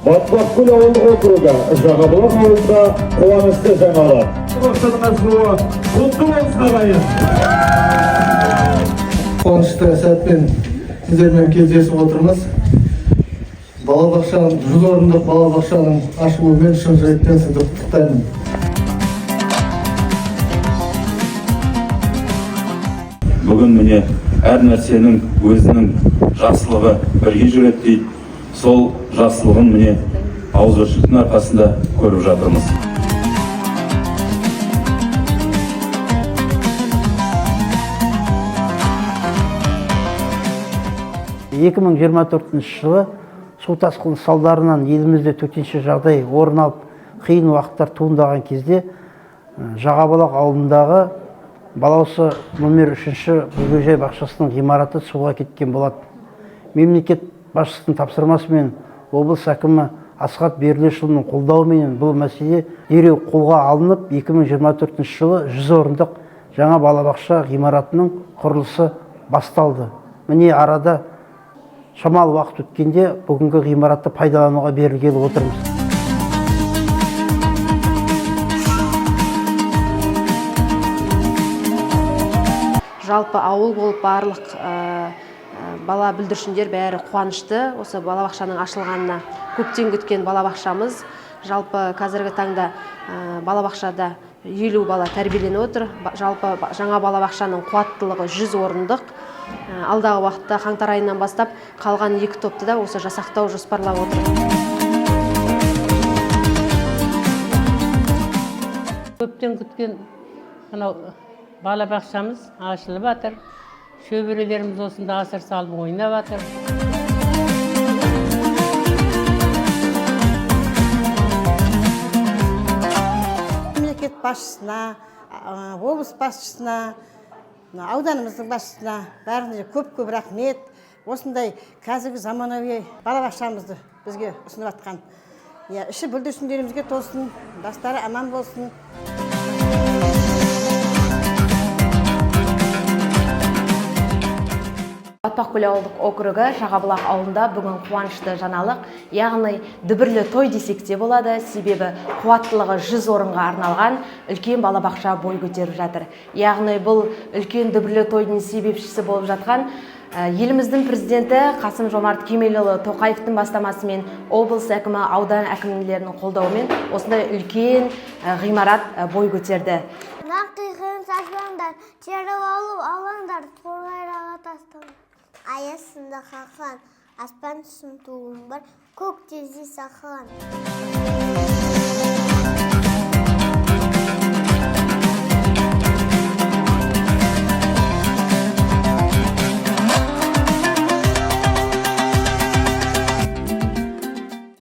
Батпақкөл ауылдық округі Жағабұлақ ауылында қуанышты жаңалық. Бақшаның ашылуы құтты болсын, ағайын! Қуанышты сәтпен сіздермен кездесіп отырмыз. Балабақшаның 100 орындық балабақшаның ашылуымен шын жүректен сізді құттықтаймын. Бүгін міне әр нәрсенің өзінің жақсылығы бірге жүреді дейді. Сол жақсылығын міне ауызбіршіліктің арқасында көріп жатырмыз. 2024 жылы су тасқыны салдарынан елімізде төтенше жағдай орын алып, қиын уақыттар туындаған кезде Жағабұлақ ауылындағы Балаусы номер 3 бөбекжай бақшасының ғимараты суға кеткен болатын. Мемлекет басшысының тапсырмасымен, облыс әкімі Асхат Берлешұлының қолдауыменен бұл мәселе дереу қолға алынып, 2024 жылы 100 орындық жаңа балабақша ғимаратының құрылысы басталды. Міне, арада шамалы уақыт өткенде бүгінгі ғимаратты пайдалануға берілгелі отырмыз. Жалпы ауыл болып барлық бала бүлдіршіндер бәрі қуанышты. Осы балабақшаның ашылғанына, көптен күткен балабақшамыз. Жалпы қазіргі таңда балабақшада 50 бала тәрбиеленіп отыр. Жалпы жаңа балабақшаның қуаттылығы 100 орындық. Алдағы уақытта қаңтар айынан бастап қалған екі топты да осы жасақтау жоспарлап отыр. Көптен күткен мынау балабақшамыз ашылып жатыр. Шөберелеріміз осында асыр салып ойнап жатыр. Мемлекет басшысына, облыс басшысына, мына ауданымыздың басшысына, бәріне көп көп рахмет. Осындай қазіргі заманауи балабақшамызды бізге ұсынып жатқан. Иә, іші бүлдіршіндерімізге толсын, бастары аман болсын. Батпақкөл ауылдық округі Жағабұлақ ауылында бүгін қуанышты жаңалық, яғни дүбірлі той десек те болады, себебі қуаттылығы 100 орынға арналған үлкен балабақша бой көтеріп жатыр. Яғни бұл үлкен дүбірлі тойдың себепшісі болып жатқан еліміздің президенті Қасым Жомарт Кемелұлы Тоқаевтың бастамасымен, облыс әкімі, аудан әкімдерінің қолдауымен осындай үлкен ғимарат бой көтерді. Нақ шашпаңдар, теріп алып алаңдар, торғайларға тастаңдар. Аяз сынды қалқан, аспан түсін туым бар, көк тезе саққан.